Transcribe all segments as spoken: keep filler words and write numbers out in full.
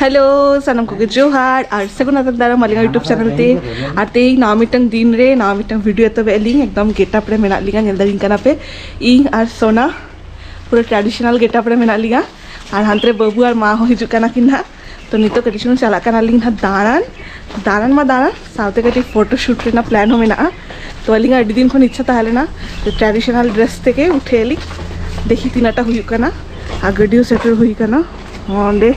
Hello, ᱥᱟᱱᱟᱢ ᱠᱚᱜᱮ ᱡᱚᱦᱟᱨ ᱟᱨ ᱥᱟᱹᱜᱩᱱ ᱟᱛᱟᱝ ᱫᱟᱨᱟᱢ ᱟᱹᱞᱤᱧᱟᱜ YouTube ᱪᱮᱱᱮᱞ ᱛᱮ᱾ ᱟᱨ ᱛᱮᱦᱮᱧ ᱱᱟᱣᱟ ᱢᱤᱫᱴᱟᱝ ᱫᱤᱱ ᱨᱮ ᱱᱟᱣᱟ ᱢᱤᱫᱴᱟᱝ ᱵᱷᱤᱰᱤᱭᱳ ᱛᱚᱵᱮ ᱟᱹᱞᱤᱧ ᱮᱠᱫᱚᱢ ᱜᱮᱴᱟᱯ ᱨᱮ ᱢᱮᱱᱟᱜ ᱞᱤᱧᱟ, ᱧᱮᱞ ᱫᱟᱲᱮᱭᱟᱜ ᱠᱟᱱᱟ ᱯᱮ᱾ ᱤᱧ ᱟᱨ ᱥᱳᱱᱟ ᱯᱩᱨᱟᱹ ᱴᱨᱟᱰᱤᱥᱚᱱᱟᱞ ᱜᱮᱴᱟᱯ ᱨᱮ ᱢᱮᱱᱟᱜ ᱞᱤᱧᱟ᱾ ᱟᱨ ᱦᱟᱱᱛᱮ ᱨᱮ ᱵᱟᱹᱵᱩ ᱟᱨ ᱢᱟ ᱦᱚᱸ ᱦᱤᱡᱩᱜ ᱠᱟᱱᱟ ᱠᱤᱱ ᱱᱟᱦᱟᱜ᱾ ᱛᱚ ᱱᱤᱛᱚᱜ ᱠᱟᱹᱴᱤᱡ ᱪᱩᱞᱩᱝ ᱪᱟᱞᱟᱜ ᱠᱟᱱᱟᱞᱤᱧ ᱱᱟᱦᱟᱜ ᱫᱟᱬᱟᱱ᱾ ᱫᱟᱬᱟᱱ ᱢᱟ ᱫᱟᱬᱟᱱ, ᱥᱟᱶᱛᱮ ᱠᱟᱹᱴᱤᱡ ᱯᱷᱳᱴᱳ ᱥᱩᱴ ᱨᱮᱱᱟᱜ ᱯᱞᱟᱱ ᱦᱚᱸ ᱢᱮᱱᱟᱜᱼᱟ᱾ ᱛᱚ ᱟᱹᱞᱤᱧᱟᱜ ᱟᱹᱰᱤ ᱫᱤᱱ ᱠᱷᱚᱱ ᱤᱪᱪᱷᱟ ᱛᱟᱦᱮᱸ ᱞᱮᱱᱟ, ᱛᱚ ᱴᱨᱟᱰᱤᱥᱚᱱᱟᱞ ᱰᱨᱮᱥ ᱛᱮᱜᱮ ᱩᱴᱷᱟᱹᱭ ᱟᱹᱞᱤᱧ᱾ ᱫᱮᱠᱷᱤ ᱛᱤᱱᱟᱹᱜ ᱴᱟ ᱦᱩᱭᱩᱜ ᱠᱟᱱᱟ᱾ ᱟᱨ ᱜᱟᱹᱰᱤ ᱦᱚᱸ ᱥᱮᱴᱮᱨ ᱦᱩᱭ ᱠᱟᱱᱟ ᱚᱸᱰᱮ᱾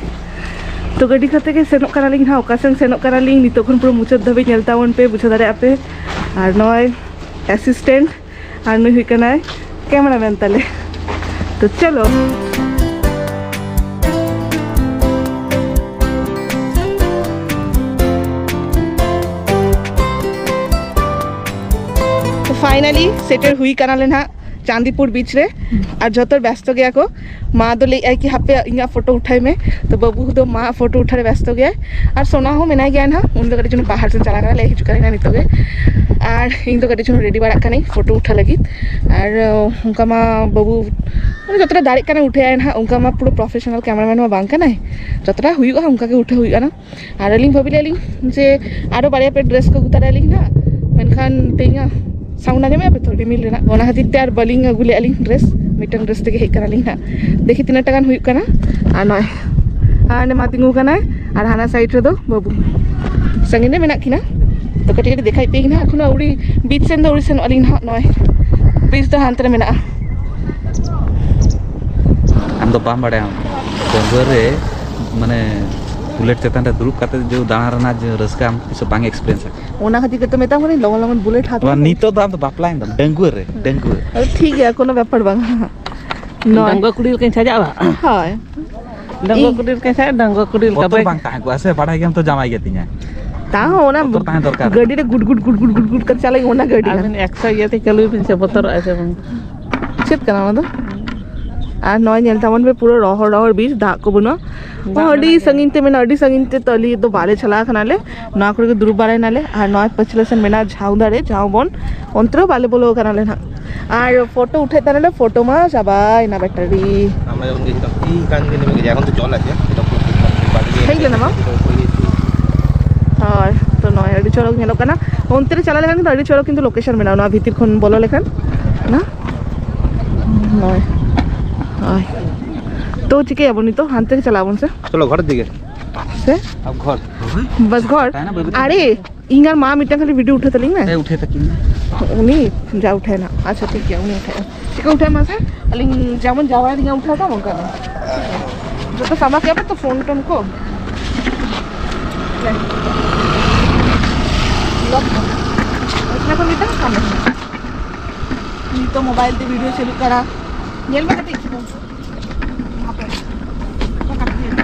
ᱛᱚ ᱜᱟᱹᱰᱤ ᱠᱟᱛᱮ ᱜᱮ ᱥᱮᱱᱚᱜ ᱠᱟᱱᱟᱞᱤᱧ ᱱᱟᱦᱟᱜ, ᱚᱠᱟ ᱥᱮᱱ ᱥᱮᱱᱚᱜ ᱠᱟᱱᱟᱞᱤᱧ ᱱᱤᱛᱚᱜ ᱠᱷᱚᱱ ᱯᱩᱨᱟᱹ ᱢᱩᱪᱟᱹᱫ ᱫᱷᱟᱹᱵᱤᱡ ᱧᱮᱞ ᱛᱟᱵᱚᱱ ᱯᱮ, ᱵᱩᱡᱷᱟᱹᱣ ᱫᱟᱲᱮᱭᱟᱜᱼᱟ ᱯᱮ᱾ ᱟᱨ ᱱᱚᱜᱼᱚᱭ ᱮᱥᱤᱥᱴᱮᱱᱴ ᱟᱨ ᱱᱩᱭ ᱦᱩᱭᱩᱜ ᱠᱟᱱᱟᱭ ᱠᱮᱢᱮᱨᱟᱢᱮᱱ ᱛᱟᱞᱮ᱾ ᱛᱚ ᱪᱚᱞᱚ᱾ ᱛᱚ ᱯᱷᱟᱭᱱᱟᱞᱤ ᱥᱮᱴᱮᱨ ᱦᱩᱭ ᱠᱟᱱᱟᱞᱮ ᱱᱟᱦᱟᱜ ᱪᱟᱸᱫᱤᱯᱩᱨ ᱵᱤᱪ ᱨᱮ᱾ ᱟᱨ ᱡᱚᱛᱚ ᱵᱮᱥᱛᱚ ᱜᱮᱭᱟ ᱠᱚ᱾ ᱢᱟ ᱫᱚ ᱞᱟᱹᱭᱮᱫ ᱟᱭ ᱠᱤ, "ᱦᱟᱯᱮ ᱤᱧᱟᱹᱜ ᱯᱷᱳᱴᱳ ᱩᱴᱷᱟᱹᱭ ᱢᱮ", ᱛᱚ ᱵᱟᱹᱵᱩ ᱫᱚ ᱢᱟ ᱯᱷᱳᱴᱳ ᱩᱴᱷᱟᱹᱣ ᱨᱮ ᱵᱮᱥᱛᱚ ᱜᱮᱭᱟᱭ᱾ ᱟᱨ ᱥᱳᱱᱟ ᱦᱚᱸ ᱢᱮᱱᱟᱭ ᱜᱮᱭᱟ ᱱᱟᱦᱟᱜ, ᱩᱱᱤ ᱫᱚ ᱠᱟᱹᱴᱤᱡ ᱪᱩᱞᱩᱝ ᱵᱟᱦᱟᱨ ᱥᱮᱫ ᱪᱟᱞᱟᱣ ᱠᱟᱱᱟ, ᱞᱟᱹᱭ ᱦᱤᱡᱩᱜ ᱠᱟᱱᱟ ᱱᱤᱛᱚᱜ ᱜᱮ᱾ ᱟᱨ ᱤᱧ ᱫᱚ ᱠᱟᱹᱴᱤᱡ ᱪᱩᱞᱩᱝ ᱨᱮᱰᱤ ᱵᱟᱲᱟᱜ ᱠᱟᱹᱱᱟᱹᱧ ᱯᱷᱳᱴᱳ ᱩᱴᱷᱟᱹᱣ ᱞᱟᱹᱜᱤᱫ᱾ ᱟᱨ ᱚᱱᱠᱟ ᱢᱟ ᱵᱟᱹᱵᱩ ᱢᱟᱱᱮ ᱡᱚᱛᱚᱴᱟ ᱫᱟᱲᱮᱜ ᱠᱟᱱᱟᱭ ᱩᱴᱷᱟᱹᱭᱟᱭ ᱱᱟᱦᱟᱜ, ᱚᱱᱠᱟ ᱢᱟ ᱯᱩᱨᱟᱹ ᱯᱨᱚᱯᱷᱮᱥᱚᱱᱟᱞ ᱠᱮᱢᱮᱨᱟᱢᱮᱱ ᱢᱟ ᱵᱟᱝ ᱠᱟᱱᱟᱭ, ᱡᱚᱛᱚᱴᱟ ᱦᱩᱭᱩᱜᱼᱟ ᱚᱱᱠᱟ ᱜᱮ ᱩᱴᱷᱟᱹᱣ ᱦᱩᱭᱩᱜᱼᱟ ᱱᱟᱦᱟᱜ᱾ ᱟᱨ ᱟᱹᱞᱤᱧ ᱵᱷᱟᱹᱵᱤ ᱞᱮᱫᱼᱟ ᱞᱤᱧ ᱡᱮ ᱟᱨᱚ ᱵᱟᱨᱭᱟ ᱯᱮ ᱰᱨᱮᱥ ᱠᱚ ᱟᱹᱜᱩ ᱛᱟᱨᱟᱭᱟᱞᱤᱧ ᱱᱟᱦᱟᱜ, ᱢᱮᱱᱠᱷᱟᱱ ᱛᱮᱦᱮᱧᱟᱜ ᱥᱟᱣᱩᱱᱰ ᱟᱸᱡᱚᱢᱮᱫᱼᱟ ᱯᱮ ᱛᱚ, ᱨᱤᱢᱤᱞ ᱨᱮᱱᱟᱜ, ᱚᱱᱟ ᱠᱷᱟᱹᱛᱤᱨ ᱛᱮ ᱟᱨ ᱵᱟᱹᱞᱤᱧ ᱟᱹᱜᱩ ᱞᱮᱫᱼᱟ ᱞᱤᱧ ᱰᱨᱮᱥ᱾ ᱢᱤᱫᱴᱟᱝ ᱰᱨᱮᱥ ᱛᱮᱜᱮ ᱦᱮᱡ ᱠᱟᱱᱟᱞᱤᱧ ᱱᱟᱦᱟᱜ᱾ ᱫᱮᱠᱷᱤ ᱛᱤᱱᱟᱹᱜ ᱴᱟ ᱜᱟᱱ ᱦᱩᱭᱩᱜ ᱠᱟᱱᱟ᱾ ᱟᱨ ᱱᱚᱜᱼᱚᱭ ᱟᱨ ᱚᱸᱰᱮ ᱢᱟ ᱛᱤᱸᱜᱩ ᱠᱟᱱᱟᱭ, ᱟᱨ ᱦᱟᱱᱟ ᱥᱟᱭᱤᱰ ᱨᱮᱫᱚ ᱵᱟᱹᱵᱩ, ᱥᱟᱺᱜᱤᱧ ᱨᱮ ᱢᱮᱱᱟᱜ ᱠᱤᱱᱟ᱾ ᱛᱚ ᱠᱟᱹᱴᱤᱡ ᱠᱟᱹᱴᱤᱡ ᱫᱮᱠᱷᱟᱭ ᱯᱮ ᱠᱤᱱᱟ᱾ ᱮᱠᱷᱚᱱᱳ ᱟᱹᱣᱲᱤ ᱵᱤᱪ ᱥᱮᱱ ᱫᱚ ᱟᱹᱣᱲᱤ ᱥᱮᱱᱚᱜ ᱟᱹᱞᱤᱧ ᱱᱟᱦᱟᱜ, ᱱᱚᱜᱼᱚᱭ ᱵᱤᱪ ᱫᱚ ᱦᱟᱱᱛᱮ ᱨᱮ ᱢᱮᱱᱟᱜᱼᱟ᱾ ᱟᱢ ᱫᱚ ᱵᱟᱢ ᱵᱟᱲᱟᱭᱟ, ᱰᱟᱺᱜᱩᱣᱟᱹ ᱨᱮ ᱢᱟᱱᱮ ᱵᱩᱞᱮᱴ ᱪᱮᱛᱟᱱ ᱨᱮ ᱫᱩᱲᱩᱵ ᱠᱟᱛᱮ ᱡᱮ ᱫᱟᱬᱟ ᱨᱮᱱᱟᱜ ᱡᱮ ᱨᱟᱹᱥᱠᱟᱹ ᱟᱢ ᱛᱤᱥ ᱦᱚᱸ ᱵᱟᱝ ᱮᱠᱥᱯᱤᱨᱤᱭᱮᱱᱥ ᱟᱠᱟᱫᱟ᱾ ᱚᱱᱟ ᱠᱷᱟᱹᱛᱤᱨ ᱜᱮᱛᱚ ᱢᱮᱛᱟᱢ ᱠᱟᱹᱱᱟᱹᱧ ᱞᱚᱜᱚᱱ ᱞᱚᱜᱚᱱ ᱵᱩᱞᱮᱴ ᱦᱟᱛᱟᱣ ᱵᱟᱝ, ᱢᱮ᱾ ᱱᱤᱛᱚᱜ ᱫᱚ ᱟᱢ ᱫᱚ ᱵᱟᱯᱞᱟᱭᱮᱱ ᱫᱚᱢ, ᱰᱟᱺᱜᱩᱣᱟᱹ ᱨᱮ, ᱰᱟᱺᱜᱩᱣᱟᱹ᱾ ᱟᱫᱚ ᱴᱷᱤᱠ ᱜᱮᱭᱟ, ᱠᱳᱱᱳ ᱵᱮᱯᱟᱨ ᱵᱟᱝ᱾ ᱱᱚᱜᱼᱚᱭ᱾ ᱰᱟᱺᱜᱩᱣᱟᱹ ᱠᱩᱲᱤ ᱞᱮᱠᱟᱧ ᱥᱟᱡᱟᱜᱼᱟ᱾ ᱦᱳᱭ᱾ ᱰᱟᱺᱜᱩᱣᱟᱹ ᱠᱩᱲᱤ ᱞᱮᱠᱟ ᱵᱚᱛᱚᱨ ᱵᱟᱹᱧ ᱵᱟᱝ ᱛᱟᱦᱮᱸ ᱠᱚᱜᱼᱟ ᱥᱮ, ᱵᱟᱲᱟᱭ ᱜᱮᱭᱟᱢ ᱛᱚ ᱡᱟᱶᱟᱭ ᱜᱮ ᱛᱤᱧᱟ᱾ ᱛᱟᱦᱚᱸ ᱚᱱᱟ ᱵᱚᱛᱚᱨ ᱛᱟᱦᱮᱸ ᱫᱚᱨᱠᱟᱨ᱾ ᱜᱟᱹᱰᱤ ᱨᱮ good good good good good good ᱠᱟᱛᱮ ᱪᱟᱞᱟᱜ ᱤᱧ, ᱚᱱᱟ ᱜᱟᱹᱰᱤ ᱦᱟᱸᱜ᱾ ᱟᱹᱵᱤᱱ ᱮᱠᱥᱚ ᱤᱭᱟᱹ ᱛᱮ ᱪᱟᱹᱞᱩᱭ ᱵᱤᱱ ᱥᱮ, ᱵᱚᱛᱚᱨᱚᱜᱼᱟᱭ ᱥᱮ ᱵᱟᱝ? ᱪᱮᱫ ᱠᱟᱱᱟ ᱚᱱᱟ ᱫᱚ? ᱟᱨ ᱱᱚᱜᱼᱚᱭ ᱧᱮᱞ ᱛᱟᱵᱚᱱ ᱯᱮ, ᱯᱩᱨᱟᱹ ᱨᱚᱦᱚᱲ ᱨᱚᱦᱚᱲ ᱵᱤᱨ, ᱫᱟᱜ ᱠᱚ ᱵᱟᱹᱱᱩᱜᱼᱟ᱾ ᱫᱟᱜ ᱟᱹᱰᱤ ᱢᱮᱱᱟᱜ ᱜᱮᱭᱟ᱾ ᱥᱟᱺᱜᱤᱧ ᱛᱮ ᱢᱮᱱᱟᱜᱼᱟ, ᱟᱹᱰᱤ ᱥᱟᱺᱜᱤᱧ ᱛᱮ ᱛᱟᱹᱞᱤ ᱫᱚ ᱵᱟᱞᱮ ᱪᱟᱞᱟᱣ ᱠᱟᱱᱟᱞᱮ᱾ ᱱᱚᱣᱟ ᱠᱚᱨᱮ ᱜᱮ ᱫᱩᱲᱩᱵ ᱵᱟᱲᱟᱭ ᱱᱟᱞᱮ᱾ ᱟᱨ ᱱᱚᱣᱟ ᱯᱟᱹᱪᱷᱞᱟᱹ ᱥᱮᱱ ᱢᱮᱱᱟᱜᱼᱟ ᱡᱷᱟᱣ ᱫᱟᱨᱮ, ᱡᱷᱟᱣ ᱵᱚᱱ, ᱚᱱᱛᱮ ᱨᱮᱦᱚᱸ ᱵᱟᱞᱮ ᱵᱚᱞᱚ ᱠᱟᱱᱟᱞᱮ ᱱᱟᱦᱟᱜ᱾ ᱟᱨ ᱯᱷᱳᱴᱳ ᱩᱴᱷᱟᱹᱭᱮᱫ ᱛᱟᱦᱮᱱᱟᱞᱮ, ᱯᱷᱳᱴᱳ ᱢᱟ ᱪᱟᱵᱟᱭᱮᱱᱟ ᱵᱮᱴᱟᱨᱤ᱾ আমরা যখন গেছিলাম এই গান গেলে গেছে, এখন তো জল আছে, এটা পুরো ঠিক আছে। ᱦᱮᱡ ᱞᱮᱱᱟ ᱵᱟᱝ? ᱦᱳᱭ, ᱛᱚ ᱱᱚᱜᱼᱚᱭ ᱟᱹᱰᱤ ᱪᱚᱨᱚᱠ ᱧᱮᱞᱚᱜ ᱠᱟᱱᱟ᱾ ᱚᱱᱛᱮ ᱨᱮ ᱪᱟᱞᱟᱣ ᱞᱮᱠᱷᱟᱱ ᱠᱤᱱᱛᱩ ᱟᱹᱰᱤ ᱪᱚᱨᱚᱠ ᱠᱤᱱᱛᱩ ᱞᱳᱠᱮᱥᱚᱱ ᱢᱮᱱᱟᱜᱼᱟ, ᱱᱚᱣᱟ ᱵᱷᱤᱛᱤᱨ ᱠᱷᱚᱱ ᱵᱚᱞᱚ ᱞᱮᱠᱷᱟᱱ ᱚᱱᱟ᱾ ᱱᱚᱜᱼᱚᱭ᱾ ᱦᱳᱭ᱾ ᱛᱚ ᱪᱤᱠᱟᱹᱭᱟᱵᱚᱱ ᱱᱤᱛᱚᱜ? ᱦᱟᱱᱛᱮ ᱜᱮ ᱪᱟᱞᱟᱜ ᱟᱵᱚᱱ ᱥᱮ? ᱪᱚᱞᱚ ᱜᱷᱚᱨ ᱫᱤᱠᱮ᱾ ᱥᱮ? ᱟᱵ ᱜᱷᱚᱨ᱾ ᱵᱟᱥ ᱜᱷᱚᱨ? ᱛᱟᱦᱮᱱᱟ ᱵᱟᱹᱭ ᱵᱟᱹᱭ ᱛᱮ᱾ ᱟᱨᱮ, ᱤᱧ ᱟᱨ ᱢᱟ ᱢᱤᱫᱴᱟᱝ ᱠᱷᱟᱹᱞᱤ ᱵᱷᱤᱰᱤᱭᱳ ᱩᱴᱷᱟᱹ ᱛᱟᱹᱞᱤᱧ ᱢᱮ᱾ ᱦᱮᱸ, ᱩᱴᱷᱟᱹ ᱛᱟᱹᱠᱤᱱ ᱢᱮ᱾ ᱩᱱᱤ ᱡᱟ ᱩᱴᱷᱟᱹᱭ ᱱᱟ᱾ ᱟᱪᱪᱷᱟ, ᱴᱷᱤᱠ ᱜᱮᱭᱟ, ᱩᱱᱤ ᱩᱴᱷᱟᱹᱭᱟ᱾ ᱪᱮᱫ ᱠᱚ ᱩᱴᱷᱟᱹᱭ ᱢᱟᱥᱮ? ᱟᱹᱞᱤᱧ ᱡᱮᱢᱚᱱ ᱡᱟᱶᱟᱭ ᱞᱤᱧ ᱩᱴᱷᱟᱹᱣ ᱠᱟᱜ ᱚᱱᱠᱟ ᱜᱮ᱾ ᱡᱚᱛᱚ ᱥᱟᱢᱟ ᱠᱮᱜᱼᱟ ᱯᱮ ᱛᱚ ᱯᱷᱳᱱ ᱴᱳᱱ ᱠᱚ? ᱞᱚᱠ ᱠᱚ᱾ ᱚᱱᱟ ᱠᱚ ᱢᱤᱫᱴᱟᱝ ᱥᱟᱢᱟ᱾ ᱱᱤᱛᱚᱜ ᱢᱳᱵᱟᱭᱤᱞ ᱛᱮ ᱵᱷᱤᱰᱤᱭᱳ ᱪᱟᱹᱞᱩᱜ ᱠᱟᱱᱟ᱾ ᱧᱮᱞ ᱢᱮ ᱠᱟᱹᱴᱤᱡ᱾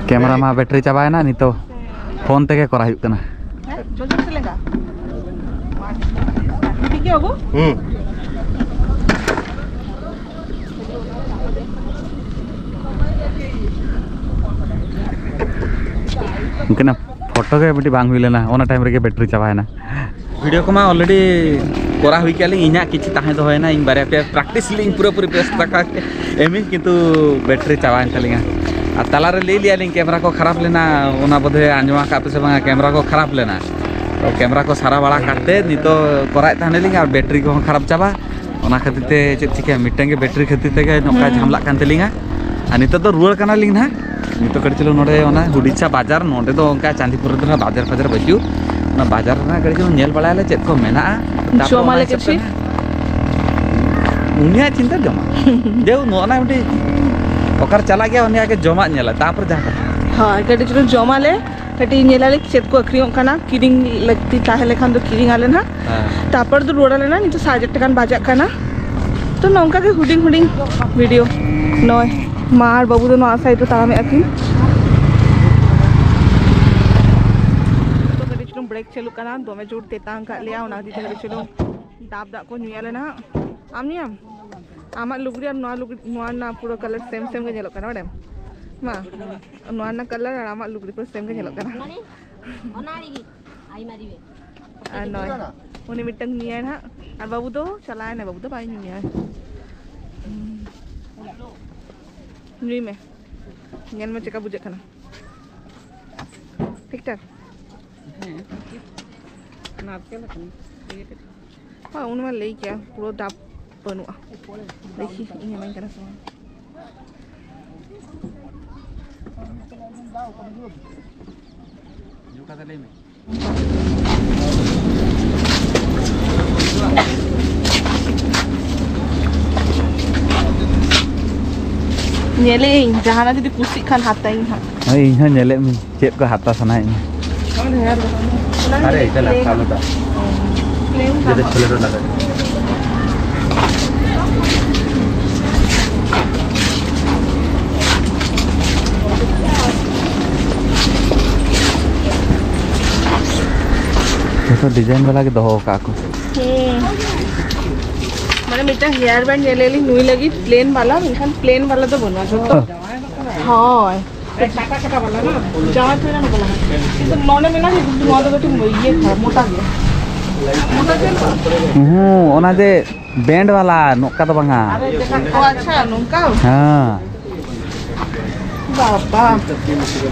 ᱠᱮᱢᱮᱨᱟ ᱢᱟ ᱵᱮᱴᱨᱤ ᱪᱟᱵᱟᱭᱮᱱᱟ, ᱱᱤᱛᱚᱜ ᱯᱷᱳᱱ ᱛᱮᱜᱮ ᱠᱚᱨᱟᱣ ᱦᱩᱭᱩᱜ ᱠᱟᱱᱟ᱾ ᱦᱮᱸ, ᱡᱳᱨ ᱡᱳᱨ ᱥᱮ ᱞᱮᱸᱜᱟ᱾ ᱴᱷᱤᱠ ᱜᱮᱭᱟ ᱵᱟᱹᱵᱩ? ᱦᱩᱸ᱾ ᱩᱱᱠᱤᱱᱟᱜ ᱯᱷᱳᱴᱳ ᱜᱮ ᱢᱤᱫᱴᱤᱡ ᱵᱟᱝ ᱦᱩᱭ ᱞᱮᱱᱟ, ᱚᱱᱟ ᱴᱟᱭᱤᱢ ᱨᱮᱜᱮ ᱵᱮᱴᱨᱤ ᱪᱟᱵᱟᱭᱮᱱᱟ᱾ ᱵᱷᱤᱰᱤᱭᱳ ᱠᱚᱢᱟ ᱚᱞᱨᱮᱰᱤ ᱠᱚᱨᱟᱣ ᱦᱩᱭ ᱠᱮᱜᱼᱟ ᱞᱤᱧ, ᱤᱧᱟᱹᱜ ᱠᱤᱪᱷᱩ ᱛᱟᱦᱮᱸ ᱫᱚᱦᱚᱭᱮᱱᱟ, ᱤᱧ ᱵᱟᱨᱭᱟ ᱯᱮᱭᱟ ᱯᱨᱮᱠᱴᱤᱥ ᱞᱤᱧ ᱯᱩᱨᱟᱹᱯᱩᱨᱤ ᱵᱮᱥ ᱴᱟᱠᱟ ᱮᱢᱤᱧ, ᱠᱤᱱᱛᱩ ᱵᱮᱴᱨᱤ ᱪᱟᱵᱟᱭᱮᱱ ᱛᱟᱹᱞᱤᱧᱟ᱾ ᱟᱨ ᱛᱟᱞᱟᱨᱮ ᱞᱟᱹᱭ ᱞᱮᱜᱼᱟ ᱞᱤᱧ ᱠᱮᱢᱮᱨᱟ ᱠᱚ ᱠᱷᱟᱨᱟᱯ ᱞᱮᱱᱟ, ᱚᱱᱟ ᱵᱳᱫᱷᱚᱭ ᱟᱸᱡᱚᱢ ᱟᱠᱟᱫ ᱯᱮ ᱥᱮ ᱵᱟᱝᱟ, ᱠᱮᱢᱮᱨᱟ ᱠᱚ ᱠᱷᱟᱨᱟᱯ ᱞᱮᱱᱟ᱾ ᱛᱚ ᱠᱮᱢᱮᱨᱟ ᱠᱚ ᱥᱟᱨᱟ ᱵᱟᱲᱟ ᱠᱟᱛᱮ ᱱᱤᱛᱚᱜ ᱠᱚᱨᱟᱣᱮᱫ ᱛᱟᱦᱮᱱᱟᱞᱤᱧ, ᱟᱨ ᱵᱮᱴᱨᱤ ᱠᱚᱦᱚᱸ ᱠᱷᱟᱨᱟᱯ ᱪᱟᱵᱟ᱾ ᱚᱱᱟ ᱠᱷᱟᱹᱛᱤᱨ ᱛᱮ ᱪᱮᱫ ᱪᱤᱠᱟᱹᱭᱟ, ᱢᱤᱫᱴᱟᱝ ᱜᱮ ᱵᱮᱴᱨᱤ ᱠᱷᱟᱹᱛᱤᱨ ᱛᱮᱜᱮ ᱱᱚᱝᱠᱟ ᱦᱩᱸ᱾ ᱡᱷᱟᱢᱞᱟᱜ ᱠᱟᱱ ᱛᱟᱹᱞᱤᱧᱟ᱾ ᱟᱨ ᱱᱤᱛᱚᱜ ᱫᱚ ᱨᱩᱣᱟᱹᱲ ᱠᱟᱱᱟᱞᱤᱧ ᱱᱟᱦᱟᱜ᱾ ᱱᱤᱛᱚᱜ ᱠᱟᱹᱴᱤᱡ ᱪᱩᱞᱩᱝ ᱱᱚᱰᱮ ᱚᱱᱟ ᱦᱩᱰᱤᱪᱟ ᱵᱟᱡᱟᱨ, ᱱᱚᱰᱮ ᱫᱚ ᱚᱱᱠᱟ ᱪᱟᱸᱫᱤᱯᱩᱨ ᱨᱮᱫᱚ ᱱᱟᱦᱟᱜ ᱵᱟᱡᱟᱨ ᱯᱷᱟᱡᱟᱨ ᱵᱟᱹᱪᱩᱜ᱾ ᱚᱱᱟ ᱵᱟᱡᱟᱨ ᱨᱮᱱᱟᱜ ᱠᱟᱹᱴᱤᱡ ᱪᱩᱞᱩᱝ ᱧᱮᱞ ᱵᱟᱲᱟᱭᱟᱞᱮ ᱪᱮᱫ ᱠᱚ ᱢᱮᱱᱟᱜᱼᱟ᱾ ᱛᱟᱯᱚᱨ ᱚᱱᱟ ᱡᱚᱢᱟᱞᱮ ᱦᱤᱥᱟᱹᱵ ᱛᱮ ᱠᱤᱪᱷᱩ? ᱱᱟᱦᱟᱜ ᱩᱱᱤᱭᱟᱜ ᱪᱤᱱᱛᱟᱹ ᱡᱚᱢᱟᱜ᱾ ᱡᱮ ᱱᱚᱜᱼᱚ ᱱᱟ ᱢᱤᱫᱴᱤᱡ ᱚᱠᱟᱨᱮ ᱪᱟᱞᱟᱜ ᱜᱮᱭᱟ ᱩᱱᱤᱭᱟᱜ ᱜᱮ ᱡᱚᱢᱟᱜ ᱧᱮᱞᱟ, ᱛᱟᱯᱚᱨ ᱡᱟᱦᱟᱸ ᱠᱟᱛᱷᱟ᱾ ᱦᱳᱭ, ᱠᱟᱹᱴᱤᱡ ᱪᱩᱞᱩᱝ ᱡᱚᱢᱟᱞᱮ, ᱠᱟᱹᱴᱤᱡ ᱧᱮᱞᱟᱞᱮ ᱪᱮᱫ ᱠᱚ ᱟᱹᱠᱷᱨᱤᱧᱚᱜ ᱠᱟᱱᱟ, ᱠᱤᱨᱤᱧ ᱞᱟᱹᱠᱛᱤ ᱛᱟᱦᱮᱸ ᱞᱮᱠᱷᱟᱱ ᱫᱚ ᱠᱤᱨᱤᱧ ᱟᱞᱮ ᱱᱟᱦᱟᱜ᱾ ᱦᱮᱸ᱾ ᱛᱟᱨᱯᱚᱨ ᱫᱚ ᱨᱩᱣᱟᱹᱲ ᱟᱞᱮ ᱱᱟᱦᱟᱜ᱾ ᱱᱤᱛᱚᱜ ᱥᱟᱲᱮ ᱪᱟᱨᱴᱟ ᱜᱟᱱ ᱵᱟᱡᱟᱜ ᱠᱟᱱᱟ᱾ ᱛᱚ ᱱᱚᱝᱠᱟ ᱜᱮ ᱦᱩᱰᱤᱧ ᱦᱩᱰᱤᱧ ᱵᱷᱤᱰᱤᱭᱳ᱾ ᱱᱚᱜᱼᱚᱭ ᱢᱟ ᱟᱨ ᱵᱟᱹᱵᱩ ᱫᱚ ᱱᱚᱣᱟ ᱥᱟᱭᱤᱰ ᱨᱮ ᱛᱟᱲᱟᱢᱮᱫᱼᱟ ᱠᱤᱱ᱾ ᱛᱚ ᱠᱟᱹᱴᱤᱡ ᱪᱩᱞᱩᱝ ᱵᱨᱮᱠ ᱪᱟᱹᱞᱩᱜ ᱠᱟᱱᱟ, ᱫᱚᱢᱮ ᱡᱳᱨ ᱛᱮᱛᱟᱝ ᱟᱠᱟᱫ ᱞᱮᱭᱟ, ᱚᱱᱟ ᱠᱷᱟᱹᱛᱤᱨ ᱛᱮ ᱠᱟᱹᱴᱤᱡ ᱪᱩᱞᱩᱝ ᱰᱟᱵ ᱫᱟᱜ ᱠᱚ ᱧᱩᱭᱟᱞᱮ ᱱᱟᱦᱟᱜ᱾ ᱟᱢ ᱧᱩᱭᱟᱢ? ᱟᱢᱟᱜ ᱞᱩᱜᱽᱲᱤ ᱟᱨ ᱱᱚᱣᱟ ᱞᱩᱜᱽᱲᱤ, ᱱᱚᱣᱟ ᱨᱮᱱᱟᱜ ᱯᱩᱨᱟᱹ ᱠᱟᱞᱟᱨ ᱥᱮᱢ ᱥᱮᱢ ᱜᱮ ᱧᱮᱞᱚᱜ ᱠᱟᱱᱟ, ᱵᱟᱲᱟᱭᱟᱢ? ᱢᱟ, ᱱᱚᱣᱟ ᱨᱮᱱᱟᱜ ᱠᱟᱞᱟᱨ ᱟᱨ ᱟᱢᱟᱜ ᱞᱩᱜᱽᱲᱤ ᱯᱩᱨᱟᱹ ᱥᱮᱢ ᱜᱮ ᱧᱮᱞᱚᱜ ᱠᱟᱱᱟ᱾ ᱟᱨ ᱱᱚᱜᱼᱚᱭ ᱩᱱᱤ ᱢᱤᱫᱴᱟᱝ ᱧᱩᱭᱟᱭ ᱱᱟᱦᱟᱜ, ᱟᱨ ᱵᱟᱹᱵᱩ ᱫᱚ ᱪᱟᱞᱟᱣᱮᱱᱟᱭ, ᱵᱟᱹᱵᱩ ᱫᱚ ᱵᱟᱭ ᱧᱩᱭᱟ᱾ ᱧᱩᱭ ᱢᱮ, ᱧᱮᱞ ᱢᱮ ᱪᱮᱠᱟ ᱵᱩᱡᱷᱟᱹᱜ ᱠᱟᱱᱟ᱾ ᱴᱨᱟᱠᱴᱟᱨ᱾ ᱦᱮᱸ, ᱱᱟᱨᱠᱮᱞ ᱟᱠᱟᱱᱟ᱾ ᱦᱳᱭ, ᱩᱱᱤ ᱢᱟ ᱞᱟᱹᱭ ᱠᱮᱭᱟ, ᱯᱩᱨᱟᱹ ᱰᱟᱵ ᱵᱟᱹᱱᱩᱜᱼᱟ᱾ ᱫᱮᱠᱷᱤ, ᱤᱧ ᱮᱢᱟᱹᱧ ᱠᱟᱱᱟ ᱥᱮ ᱵᱟᱝ? ᱧᱩ ᱠᱟᱛᱮ ᱞᱟᱹᱭ ᱢᱮ᱾ ᱧᱮᱞᱮᱜ ᱟᱹᱧ, ᱡᱟᱦᱟᱱᱟᱜ ᱡᱩᱫᱤ ᱠᱩᱥᱤᱜ ᱠᱷᱟᱱ ᱦᱟᱛᱟᱭᱟᱹᱧ ᱦᱟᱸᱜ᱾ ᱦᱳᱭ, ᱤᱧ ᱦᱚᱸ ᱧᱮᱞᱮᱫ ᱢᱤᱧ, ᱪᱮᱫ ᱠᱚ ᱦᱟᱛᱟᱣ ᱥᱟᱱᱟᱭᱮᱫ ᱢᱮ᱾ ᱚᱱᱟ ᱟᱨᱮ, ᱜᱮ ᱪᱟᱞᱟᱜ plain᱾ ᱠᱟᱞᱳ ᱫᱟ᱾ Plain ᱡᱮᱫᱮ ᱠᱟᱞᱳ᱾ ᱪᱷᱳᱞᱮ ᱨᱳ ᱞᱟᱜᱟ᱾ ᱡᱚᱛᱚ design ᱵᱟᱞᱟ ᱜᱮ ᱫᱚᱦᱚ ᱟᱠᱟᱫ ᱠᱚ᱾ ᱦᱮᱸ᱾ ᱢᱟᱱᱮ ᱢᱤᱫᱴᱟᱝ hair band ᱧᱮᱞᱮᱫ ᱞᱤᱧ ᱱᱩᱭ ᱞᱟᱹᱜᱤᱫ plain ᱵᱟᱞᱟ, ᱢᱮᱱᱠᱷᱟᱱ plain ᱵᱟᱞᱟ ᱫᱚ ᱵᱟᱹᱱᱩᱜᱼᱟ, ᱡᱚᱛᱚ᱾ ᱦᱳᱭ᱾ ᱡᱟᱶᱟᱭ ᱯᱮᱲᱟ ᱱᱚᱠᱚ ᱞᱟᱜᱟ᱾ ᱠᱤᱱᱛᱩ ᱱᱚᱰᱮ ᱢᱮᱱᱟᱜᱼᱟ ᱡᱮ, ᱱᱚᱣᱟ ᱫᱚ ᱠᱟᱹᱴᱤᱡ ᱤᱭᱟᱹ ᱠᱟᱱᱟ, ᱢᱚᱴᱟ ᱜᱮᱭᱟ᱾ ᱢᱚᱴᱟ ᱜᱮᱭᱟ ᱛᱚ? ᱦᱩᱸ, ᱚᱱᱟ ᱡᱮ band ᱵᱟᱞᱟ, ᱱᱚᱝᱠᱟ ᱫᱚ ᱵᱟᱝᱟ᱾ ᱚ, ᱟᱪᱪᱷᱟ, ᱱᱚᱝᱠᱟ? ᱦᱮᱸ᱾ ᱵᱟᱵᱟ᱾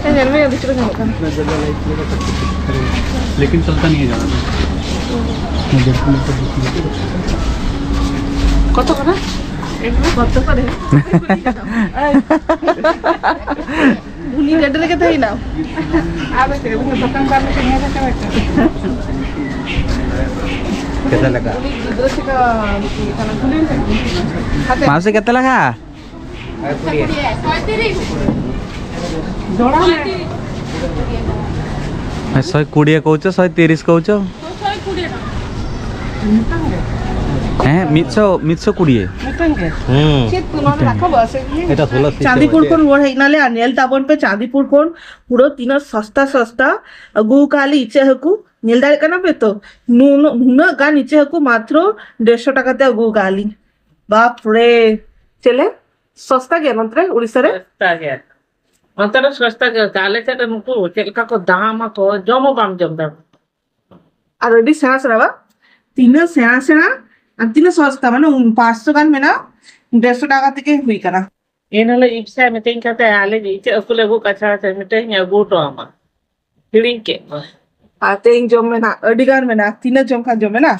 ᱮ, ᱧᱮᱞ ᱢᱮ, ᱟᱹᱰᱤ ᱪᱮᱦᱨᱟ ᱧᱮᱞᱚᱜ ᱠᱟᱱᱟ᱾ ᱞᱮᱠᱤᱱ ᱪᱚᱞᱛᱟ ᱱᱤᱭᱮ ᱡᱟᱱᱟ᱾ ᱠᱚᱛᱚ ᱠᱟᱱᱟ? ᱠᱚᱛᱚ ᱠᱟᱱᱟ? ᱩᱱᱤ ᱜᱟᱹᱰᱤ ᱨᱮᱜᱮ ᱛᱟᱦᱮᱸᱭᱮᱱᱟ᱾ ᱟᱫᱚ ᱪᱮᱫ, ᱩᱱᱤ ᱫᱚᱠᱟᱱ ᱫᱟᱨ ᱞᱮᱠᱟ ᱧᱮᱞ ᱦᱚᱪᱚ ᱢᱮ᱾ ᱠᱮᱛᱮ ᱞᱮᱠᱟ? ᱩᱱᱤ ᱜᱤᱫᱽᱨᱟᱹ ᱪᱮᱠᱟ ᱠᱟᱱᱟ, ᱠᱩᱞᱤ ᱞᱮᱠᱟ᱾ ᱦᱟᱛᱮ᱾ ᱢᱟᱥᱮ ᱠᱮᱛᱮ ᱞᱮᱠᱟ? ᱡᱚᱲᱟ ᱢᱮ᱾ ᱥᱚᱭ ᱠᱩᱲᱤ ᱠᱚ ᱪᱚ, ᱥᱚᱭ ᱛᱤᱨᱤᱥ ᱠᱚ ᱪᱚ᱾ ᱢᱤᱫᱴᱟᱝ ᱜᱮ? ᱦᱮᱸ, ᱢᱤᱫᱥᱚ, ᱢᱤᱫᱥᱚ ᱠᱩᱲᱤ᱾ ᱢᱤᱫᱴᱟᱝ ᱜᱮ? ᱦᱩᱸ᱾ ᱪᱮᱫ ᱠᱚ ᱱᱚᱣᱟ ᱫᱚ ᱢᱤᱫᱴᱟᱝ ᱜᱮ᱾ ᱨᱟᱠᱟᱵᱚᱜᱼᱟ ᱥᱮ? ᱮᱴᱟ ᱥᱳᱞᱟᱨ ᱥᱤᱥᱴᱮᱢ ᱪᱟᱸᱫᱤᱯᱩᱨ ᱦᱚᱪᱚᱭ᱾ ᱠᱷᱚᱱ ᱨᱩᱣᱟᱹᱲ ᱦᱮᱡ ᱱᱟᱞᱮ ᱟᱨ ᱧᱮᱞ ᱛᱟᱵᱚᱱ ᱯᱮ ᱪᱟᱸᱫᱤᱯᱩᱨ ᱠᱷᱚᱱ ᱯᱩᱨᱟᱹ ᱛᱤᱱᱟᱹᱜ ᱥᱚᱥᱛᱟ ᱥᱚᱥᱛᱟ ᱟᱹᱜᱩ ᱟᱠᱟᱫ ᱞᱮ ᱤᱪᱟᱹᱜ ᱦᱟᱹᱠᱩ᱾ ᱧᱮᱞ ᱫᱟᱲᱮᱭᱟᱜ ᱠᱟᱱᱟ ᱯᱮ ᱛᱚ? ᱱᱩᱱᱟᱹᱜ, ᱱᱩᱱᱟᱹᱜ ᱜᱟᱱ ᱤᱪᱟᱹᱜ ᱦᱟᱹᱠᱩ ᱢᱟᱛᱨᱚ ᱰᱮᱲᱥᱚ ᱴᱟᱠᱟ ᱛᱮ ᱟᱹᱜᱩ ᱟᱠᱟᱫ ᱞᱤᱧ᱾ ᱵᱟᱯ ᱨᱮ! ᱪᱮᱞᱮ? ᱥᱚᱥᱛᱟ ᱜᱮᱭᱟ ᱱᱚᱱᱛᱮ ᱨᱮ, ᱩᱲᱤᱥᱥᱟ ᱨᱮ? ᱥᱚᱥᱛᱟ ᱜᱮᱭᱟ᱾ ᱚᱱᱛᱮ ᱫᱚ ᱥᱚᱥᱛᱟ ᱜᱮᱭᱟ᱾ ᱟᱞᱮ ᱥᱮᱫ ᱨᱮ ᱱᱩᱠᱩ ᱪᱮᱫ ᱞᱮᱠᱟ ᱠᱚ ᱫᱟᱢ ᱟᱠᱚ, ᱡᱚᱢ ᱦᱚᱸ ᱵᱟᱢ ᱡᱚᱢ ᱫᱟᱲᱮᱭᱟᱜᱼᱟ᱾ ᱟᱨ ᱟᱹᱰᱤ ᱥᱮᱬᱟ ᱥᱮᱬᱟ ᱵᱟ? ᱛᱤᱱᱟᱹᱜ ᱥᱮᱬᱟ ᱥᱮᱬᱟ ᱟᱨ ᱛᱤᱱᱟᱹᱜ ᱥᱚᱥᱛᱟ, ᱢᱟᱱᱮ ᱩᱱ ᱯᱟᱸᱪᱥᱚ ᱜᱟᱱ ᱢᱮᱱᱟᱜᱼᱟ, ᱰᱮᱲᱥᱚ ᱴᱟᱠᱟ ᱛᱮᱜᱮ ᱦᱩᱭ ᱠᱟᱱᱟ᱾ ᱮᱱ ᱦᱤᱞᱳᱜ ᱤᱯᱥᱟᱭ ᱢᱤᱛᱟᱹᱧ ᱠᱟᱱ ᱛᱟᱦᱮᱸ, "ᱟᱞᱮ ᱤᱪᱟᱹᱜ ᱦᱟᱹᱠᱩ ᱞᱮ ᱟᱹᱜᱩ ᱠᱟᱜ ᱪᱷᱟᱲᱟ ᱥᱮ ᱢᱤᱫᱴᱟᱝ ᱤᱧ ᱟᱹᱜᱩ ᱦᱚᱴᱚ ᱟᱢᱟ᱾" ᱦᱤᱲᱤᱧ ᱠᱮᱫ ᱠᱚᱣᱟ᱾ ᱟᱨ ᱛᱮᱦᱮᱧ ᱡᱚᱢ ᱢᱮ ᱱᱟᱜ ᱟᱹᱰᱤ ᱜᱟᱱ ᱢᱮᱱᱟᱜᱼᱟ᱾ ᱛᱤᱱᱟᱹᱜ ᱡᱚᱢ ᱠᱷᱟᱱ ᱡᱚᱢ ᱢᱮ ᱱᱟᱜ,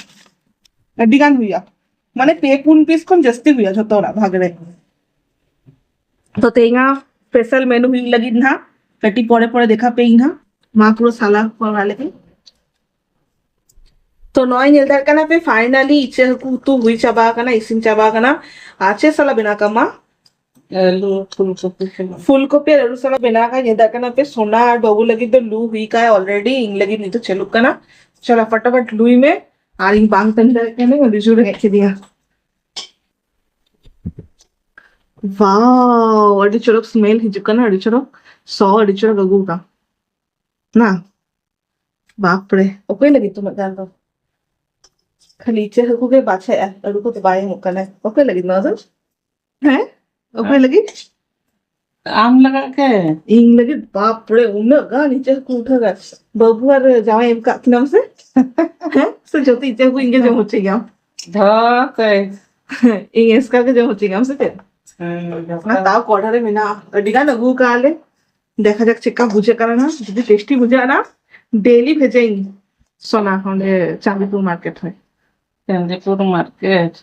ᱟᱹᱰᱤ ᱜᱟᱱ ᱦᱩᱭᱩᱜᱼᱟ, ᱢᱟᱱᱮ ᱯᱮ ᱯᱩᱱ ᱯᱤᱥ ᱠᱷᱚᱱ ᱡᱟᱹᱥᱛᱤ ᱦᱩᱭᱩᱜᱼᱟ ᱡᱷᱚᱛᱚ ᱦᱚᱲᱟᱜ ᱵᱷᱟᱜᱽ ᱨᱮ᱾ ᱛᱚ ᱛᱮᱦᱮᱧᱟᱜ ᱥᱯᱮᱥᱟᱞ ᱢᱮᱱᱩ ᱦᱩᱭᱩᱜ ᱞᱟᱹᱜᱤᱫ ᱱᱟᱜ ᱠᱟᱹᱴᱤᱡ ᱯᱚᱨᱮ ᱯᱚᱨᱮ ᱫᱮᱠᱷᱟ ᱯᱮ ᱤᱧ ᱱᱟᱜ, ᱢᱟ ᱯᱩᱨᱟᱹ ᱥᱟᱞᱟ ᱠᱚᱨᱟᱣ ᱞᱮᱜᱮ᱾ ᱛᱚ ᱱᱚᱜᱼᱚᱭ ᱧᱮᱞ ᱫᱟᱲᱮᱭᱟᱜ ᱠᱟᱱᱟ ᱯᱮ, ᱯᱷᱟᱭᱱᱟᱞᱤ ᱤᱪᱟᱹ ᱦᱟᱹᱠᱩ ᱩᱛᱩ ᱦᱩᱭ ᱪᱟᱵᱟ ᱟᱠᱟᱱᱟ, ᱤᱥᱤᱱ ᱪᱟᱵᱟ ᱟᱠᱟᱱᱟ᱾ ᱟᱨ ᱪᱮᱫ ᱥᱟᱞᱟ ᱵᱮᱱᱟᱣ ᱠᱟᱜ ᱢᱟ? ᱟᱹᱞᱩ, ᱯᱷᱩᱞ ᱠᱚᱯᱤ ᱥᱟᱞᱟᱜ᱾ ᱯᱷᱩᱞ ᱠᱚᱯᱤ ᱟᱨ ᱟᱹᱞᱩ ᱥᱟᱞᱟᱜ ᱵᱮᱱᱟᱣ ᱟᱠᱟᱫ᱾ ᱧᱮᱞ ᱫᱟᱲᱮᱭᱟᱜ ᱠᱟᱱᱟ ᱯᱮ, ᱥᱳᱱᱟ ᱟᱨ ᱵᱟᱹᱵᱩ ᱞᱟᱹᱜᱤᱫ ᱫᱚ ᱞᱩ ᱦᱩᱭ ᱠᱟᱭ ᱚᱞᱨᱮᱰᱤ, ᱤᱧ ᱞᱟᱹᱜᱤᱫ ᱱᱤᱛᱚᱜ ᱪᱟᱹᱞᱩᱜ ᱠᱟᱱᱟ᱾ ᱪᱚᱞᱚ ᱯᱷᱟᱴᱟᱯᱷᱟᱴ ᱞᱩᱭ ᱢᱮ, ᱟᱨ ᱤᱧ ᱵᱟᱝ ᱛᱟᱦᱮᱸ ᱫᱟᱲᱮᱭᱟᱜ ᱠᱟᱹᱱᱟᱹᱧ, ᱟᱹᱰᱤ ᱡᱳᱨ ᱨᱮᱸᱜᱮᱡ ᱠᱮᱫᱤᱧᱟ᱾ ᱣᱟᱣ, ᱟᱹᱰᱤ ᱪᱚᱨᱚᱠ ᱥᱢᱮᱞ ᱦᱤᱡᱩᱜ ᱠᱟᱱᱟ, ᱟᱹᱰᱤ ᱪᱚᱨᱚᱠ ᱥᱚ, ᱟᱹᱰᱤ ᱪᱚᱨᱚᱠ ᱟᱹᱜᱩ ᱟᱠᱟᱱ ᱱᱟ᱾ ᱵᱟᱯᱨᱮ, ᱚᱠᱚᱭ ᱞᱟᱹᱜᱤᱫ ᱩᱱᱟᱹᱜ ᱜᱟᱱ ᱫᱚ? ᱠᱷᱟᱹᱞᱤ ᱤᱪᱟᱹ ᱦᱟᱹᱠᱩ ᱜᱮ ᱵᱟᱪᱷᱟᱭᱟ, ᱟᱹᱞᱩ ᱠᱚᱫᱚ ᱵᱟᱭ ᱮᱢᱚᱜ ᱠᱟᱱᱟ᱾ ᱚᱠᱚᱭ ᱞᱟᱹᱜᱤᱫ ᱱᱚᱣᱟ ᱫᱚ? ᱦᱮᱸ? ᱚᱠᱚᱭ ᱞᱟᱹᱜᱤᱫ? ᱟᱢ ᱞᱟᱜᱟᱜ ᱠᱮ᱾ ᱤᱧ ᱞᱟᱹᱜᱤᱫ? ᱵᱟᱯᱨᱮ, ᱩᱱᱟᱹᱜ ᱜᱟᱱ ᱤᱪᱟᱹ ᱦᱟᱹᱠᱩ ᱩᱴᱷᱟᱹ ᱜᱟᱱ᱾ ᱵᱟᱹᱵᱩ ᱟᱨ ᱡᱟᱶᱟᱭ ᱮᱢ ᱠᱟᱜ ᱠᱤᱱᱟᱢ ᱥᱮ? ᱦᱮᱸ? ᱥᱮ ᱡᱚᱛᱚ ᱤᱪᱟᱹ ᱦᱟᱹᱠᱩ ᱤᱧ ᱜᱮ ᱡᱚᱢ ᱦᱚᱪᱚᱭ ᱜᱮᱭᱟᱢ? ᱫᱷᱚ ᱛᱮ᱾ ᱤᱧ ᱮᱥᱠᱟᱨ ᱜᱮ ᱡᱚᱢ ᱦᱚᱪᱚᱭ ᱜᱮᱭᱟᱢ ᱥᱮ ᱪᱮᱫ? ᱦᱮᱸ, ᱚᱱᱟ ᱛᱟᱣ ᱠᱚᱲᱦᱟ ᱨᱮ ᱢᱮᱱᱟᱜᱼᱟ, ᱟᱹᱰᱤ ᱜᱟᱱ ᱟᱹᱜᱩ ᱠᱟᱜᱼᱟ ᱞᱮ᱾ ᱫᱮᱠᱷᱟ ᱡᱟᱠ ᱪᱮᱫᱠᱟ ᱵᱩᱡᱷᱟᱹᱜ ᱠᱟᱱᱟ ᱱᱟ, ᱡᱩᱫᱤ ᱴᱮᱥᱴᱤ ᱵᱩᱡᱷᱟᱹᱜᱼᱟ ᱱᱟ, ᱰᱮᱞᱤ ᱵᱷᱮᱡᱟᱧ ᱥᱳᱱᱟ ᱚᱸᱰᱮ ᱪᱟᱸᱫᱤᱯᱩᱨ ᱢᱟᱨᱠᱮᱴ ᱨᱮ᱾ ᱪᱟᱸᱫᱤᱯᱩᱨ ᱢᱟᱨᱠᱮᱴ᱾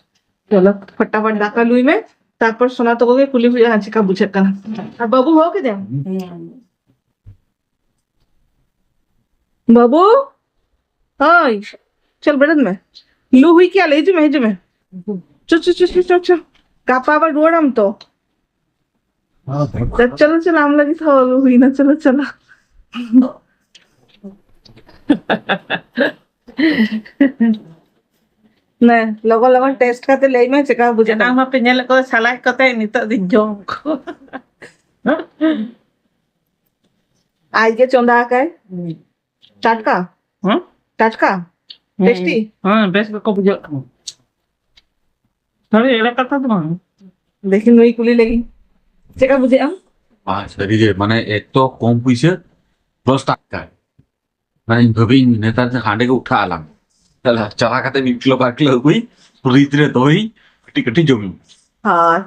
ᱪᱚᱞᱚ, ᱯᱷᱚᱴᱟᱯᱷᱚᱴ ᱫᱟᱠᱟ ᱞᱩᱭ ᱢᱮ, ᱛᱟᱨᱯᱚᱨ ᱥᱳᱱᱟ ᱛᱟᱠᱚ ᱜᱮ ᱠᱩᱞᱤ ᱦᱩᱭᱩᱜᱼᱟ ᱪᱮᱫᱠᱟ ᱵᱩᱡᱷᱟᱹᱜ ᱠᱟᱱᱟ᱾ ᱟᱨ ᱵᱟᱹᱵᱩ ᱦᱚᱦᱚ ᱠᱮᱫᱮᱭᱟᱢ? ᱦᱩᱸ᱾ ᱵᱟᱹᱵᱩ, ᱦᱳᱭ, ᱪᱚᱞ ᱵᱮᱨᱮᱫ ᱢᱮ, ᱞᱩ ᱦᱩᱭ ᱠᱮᱜᱼᱟ ᱞᱮ, ᱦᱤᱡᱩᱜ ᱢᱮ, ᱦᱤᱡᱩᱜ ᱢᱮ᱾ ᱪᱚ, ᱪᱚ, ᱪᱚ, ᱪᱚ, ᱪᱚ, ᱪᱚ᱾ ᱜᱟᱯᱟ ᱟᱵᱟᱨ ᱨᱩᱣᱟᱹᱲᱟᱢ ᱛᱚ᱾ ᱪᱚᱞᱚ, ᱪᱚᱞᱚ, ᱟᱢ ᱞᱟᱹᱜᱤᱫ ᱦᱚᱸ ᱟᱹᱜᱩ ᱦᱩᱭᱱᱟ, ᱪᱚᱞᱚ, ᱪᱚᱞᱚ᱾ ᱱᱮ, ᱞᱚᱜᱚᱱ ᱞᱚᱜᱚᱱ ᱴᱮᱥᱴ ᱠᱟᱛᱮ ᱞᱟᱹᱭ ᱢᱮ, ᱪᱮᱠᱟ ᱵᱩᱡᱷᱟᱹᱜ ᱮᱱᱟᱝ ᱠᱟᱱᱟ? ᱢᱟᱯᱮ ᱧᱮᱞᱮᱫ ᱠᱚᱣᱟ ᱥᱟᱞᱟᱭ ᱠᱟᱛᱮ, ᱱᱤᱛᱚᱜ ᱫᱚᱧ ᱡᱚᱢ ᱠᱚ᱾ ᱟᱡ ᱜᱮ ᱪᱚᱸᱫᱟ ᱟᱠᱟᱭ᱾ ᱦᱩᱸ᱾ ᱴᱟᱴᱠᱟ? ᱦᱮᱸ? ᱴᱟᱴᱠᱟ? ᱦᱮᱸ᱾ ᱴᱮᱥᱴᱤ? ᱦᱮᱸ, ᱵᱮᱥ ᱜᱮᱠᱚ ᱵᱩᱡᱷᱟᱹᱜ ᱠᱟᱱᱟ᱾ ᱥᱟᱹᱨᱤ ᱮᱲᱮ ᱠᱟᱛᱷᱟ ᱫᱚ ᱵᱟᱝ᱾ ᱫᱮᱠᱷᱤ ᱱᱩᱭ ᱠᱩᱞᱤ ᱞᱮᱜᱮ, ᱪᱮᱫᱠᱟ ᱵᱩᱡᱷᱟᱹᱜᱼᱟ? ᱵᱟᱝ, ᱥᱟᱹᱨᱤ ᱜᱮ, ᱢᱟᱱᱮ, ᱮᱛᱚ ᱠᱚᱢ ᱯᱩᱭᱥᱟᱹ, ᱯᱞᱟᱥ ᱴᱟᱴᱠᱟ᱾ ᱢᱟᱱᱮ, ᱤᱧ ᱵᱷᱟᱹᱵᱤᱧ, ᱱᱮᱛᱟᱨ ᱫᱚ ᱦᱟᱸᱰᱮ ᱜᱮ ᱩᱴᱷᱟᱹᱜ ᱟᱞᱟᱝ᱾ ᱪᱟᱞᱟᱣ, ᱪᱟᱞᱟᱣ ᱠᱟᱛᱮ ᱢᱤᱫ ᱠᱤᱞᱳ ᱵᱟᱨ ᱠᱤᱞᱳ ᱟᱹᱜᱩᱭ, ᱯᱷᱨᱤᱡᱽ ᱨᱮ ᱫᱚᱦᱚᱭ, ᱠᱟᱹᱴᱤᱡ ᱠᱟᱹᱴᱤᱡ ᱡᱚᱢᱤᱧ᱾ ᱦᱳᱭ,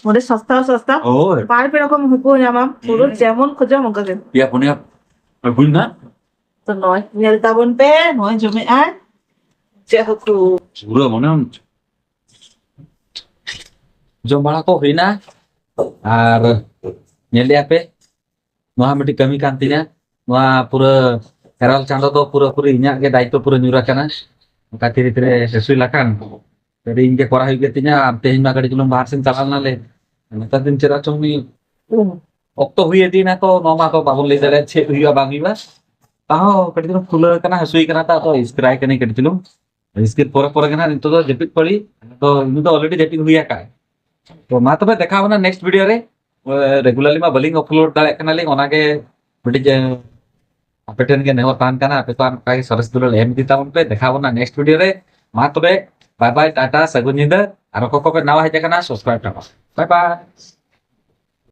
ᱚᱸᱰᱮ ᱥᱚᱥᱛᱟ ᱦᱚᱸ ᱥᱚᱥᱛᱟ, ᱦᱳᱭ᱾ ᱵᱟᱨ ᱯᱮ ᱨᱚᱠᱚᱢ ᱦᱟᱹᱠᱩ ᱧᱟᱢᱟᱢ, ᱯᱩᱨᱟᱹ ᱦᱩᱸ᱾ ᱡᱮᱢᱚᱱ ᱠᱷᱚᱡᱟᱢ ᱚᱱᱠᱟ ᱜᱮ᱾ ᱯᱮᱭᱟ ᱯᱩᱱᱭᱟ ᱟᱹᱜᱩᱭ ᱢᱮ, ᱛᱚ ᱱᱚᱜᱼᱚᱭ ᱧᱮᱞ ᱛᱟᱵᱚᱱ ᱯᱮ, ᱱᱚᱜᱼᱚᱭ ᱡᱚᱢᱮᱜᱼᱟᱭ ᱪᱮᱫ ᱦᱟᱹᱠᱩ᱾ ᱯᱩᱨᱟᱹ ᱢᱚᱱᱮ ᱦᱚᱸ ᱡᱚᱢ ᱵᱟᱲᱟ ᱠᱚ ᱦᱩᱭᱱᱟ, ᱟᱨ ᱧᱮᱞᱮᱜᱼᱟ ᱯᱮ, ᱱᱚᱣᱟ ᱢᱤᱫᱴᱤᱡ ᱠᱟᱹᱢᱤ ᱠᱟᱱ ᱛᱤᱧᱟ᱾ ᱱᱚᱣᱟ ᱯᱩᱨᱟᱹ ᱠᱷᱮᱨᱣᱟᱞ ᱪᱟᱸᱫᱚ ᱫᱚ ᱯᱩᱨᱟᱹᱯᱩᱨᱤ ᱤᱧᱟᱹᱜ ᱜᱮ ᱫᱟᱭᱤᱛᱛᱚ ᱯᱩᱨᱟᱹ ᱧᱩᱨ ᱟᱠᱟᱱᱟ᱾ ᱚᱱᱠᱟ ᱛᱤᱨᱮ ᱛᱤᱨᱮ ᱦᱟᱹᱥᱩᱭ ᱞᱮᱠᱷᱟᱱ, ᱟᱹᱰᱤ ᱤᱧ ᱜᱮ ᱠᱚᱨᱟᱣ ᱦᱩᱭᱩᱜ ᱜᱮ ᱛᱤᱧᱟ᱾ ᱟᱨ ᱛᱮᱦᱮᱧ ᱢᱟ ᱠᱟᱹᱴᱤᱡ ᱪᱩᱞᱩᱝ ᱵᱟᱦᱨᱮ ᱥᱮᱱ ᱪᱟᱞᱟᱣ ᱞᱮᱱᱟᱞᱮ, ᱱᱮᱛᱟᱨ ᱫᱤᱱ ᱪᱮᱫᱟᱜ ᱪᱚᱝ ᱢᱤᱫ ᱚᱠᱛᱚ ᱦᱩᱭ ᱤᱫᱤᱭᱮᱱᱟ, ᱛᱚ ᱱᱚᱣᱟ ᱢᱟ ᱛᱚ ᱵᱟᱵᱚᱱ ᱞᱟᱹᱭ ᱫᱟᱲᱮᱭᱟᱜᱼᱟ ᱪᱮᱫ ᱦᱩᱭᱩᱜᱼᱟ ᱵᱟᱝ ᱦᱩᱭᱩᱜᱼᱟ᱾ ᱛᱟᱦᱚᱸ ᱠᱟᱹᱴᱤᱡ ᱪᱩᱞᱩᱝ ᱯᱷᱩᱞᱟᱹ ᱠᱟᱱᱟ, ᱦᱟᱹᱥᱩᱭ ᱠᱟᱱᱟ, ᱛᱚ ᱟᱫᱚ ᱤᱥᱠᱨᱟᱭ ᱠᱟᱹᱱᱟᱹᱧ ᱠᱟᱹᱴᱤᱡ ᱪᱩᱞᱩᱝ᱾ ᱤᱥᱠᱤᱨ ᱯᱚᱨᱮ ᱯᱚᱨᱮ ᱜᱮ ᱱᱟᱦᱟᱜ ᱱᱤᱛᱚᱜ ᱫᱚ ᱡᱟᱹᱯᱤᱫ ᱯᱟᱹᱲᱤ᱾ ᱛᱚ ᱤᱧ ᱫᱚ ᱚᱞᱨᱮᱰᱤ ᱡᱟᱹᱯᱤᱫ ᱦᱩᱭ ᱟᱠᱟᱫ᱾ ᱛᱚ ᱢᱟ ᱛᱚᱵᱮ ᱫᱮᱠᱷᱟᱣ ᱵᱚᱱᱟ ᱱᱮᱠᱥᱴ ᱵᱷᱤᱰᱤᱭᱳ ᱨᱮ᱾ ᱨᱮᱜᱩᱞᱟᱨᱞᱤ ᱢᱟ ᱵᱟᱹᱞᱤᱧ ᱟᱯᱞᱳᱰ ᱫᱟᱲᱮᱭᱟᱜ ᱠᱟᱱᱟᱞᱤᱧ, ᱚᱱᱟᱜᱮ ᱢᱤᱫᱴᱤᱡ ᱟᱯᱮ ᱴᱷᱮᱱ ᱜᱮ ᱱᱮᱦᱚᱨ ᱛᱟᱦᱮᱱ ᱠᱟᱱᱟ, ᱟᱯᱮ ᱠᱚᱣᱟᱜ ᱱᱚᱝᱠᱟ ᱜᱮ ᱥᱚᱨᱮᱥ ᱫᱩᱞᱟᱹᱲ ᱮᱢ ᱤᱫᱤ ᱛᱟᱵᱚᱱ ᱯᱮ᱾ ᱫᱮᱠᱷᱟᱣ ᱵᱚᱱᱟ ᱱᱮᱠᱥᱴ ᱵᱷᱤᱰᱤᱭᱳ ᱨᱮ᱾ ᱢᱟ ᱛᱚᱵᱮ, ᱵᱟᱭ ᱵᱟᱭ, ᱴᱟᱴᱟ, ᱥᱟᱹᱜᱩᱱ ᱧᱤᱫᱟᱹ᱾ ᱟᱨ ᱚᱠᱚᱭ ᱠᱚᱯᱮ ᱱᱟᱣᱟ ᱦᱮᱡ ᱟᱠᱟᱱᱟ, ᱥᱟᱵᱥᱠᱨᱟᱭᱤᱵ ᱛᱟᱵᱚᱱ᱾ ᱵᱟᱭ ᱵᱟᱭ᱾